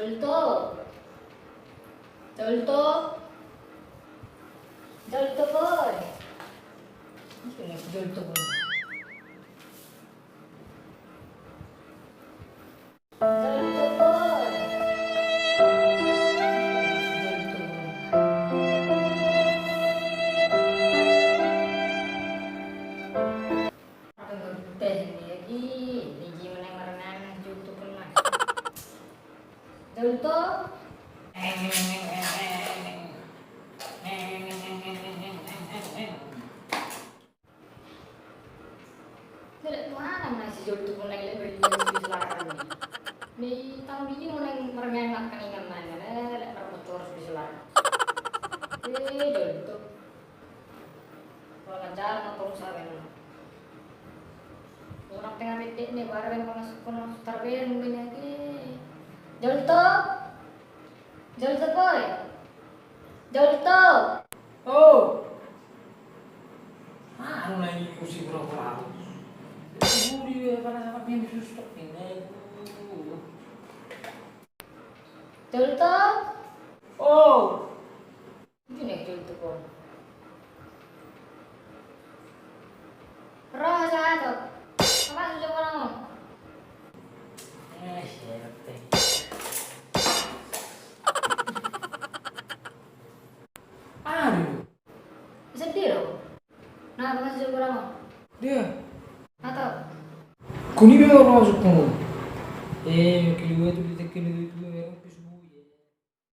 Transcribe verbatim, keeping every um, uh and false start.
Jolto. Jolto. Jolto boy. Jolto boy. Jolto. Lelek tu anak na si Jolto pun lagi lelek berlian di selatan ni. Ni tang bini mo nang merengeng makan ingan nanya lelek merbotor di selatan. Eh, Jolto. Kalau lancar motor saben. Orang tengah bedek ni baru yang masuk kono sutar ben bini lagi. Jolto. Jolto boy. Jolto. Oh. Ah, anu lagi kursi pura-pura. Budi ya, panas amat ni, sustok ini. Jolto. Oh. Ini Jolto boy. Ro, sato. Apa sudah mau? Eh, siapa? Aduh. Sedih lo. Nah, apa sudah mau? Dia. Atau? Kuni be orang masuk kamu. Eh, kedua itu, kita kedua itu.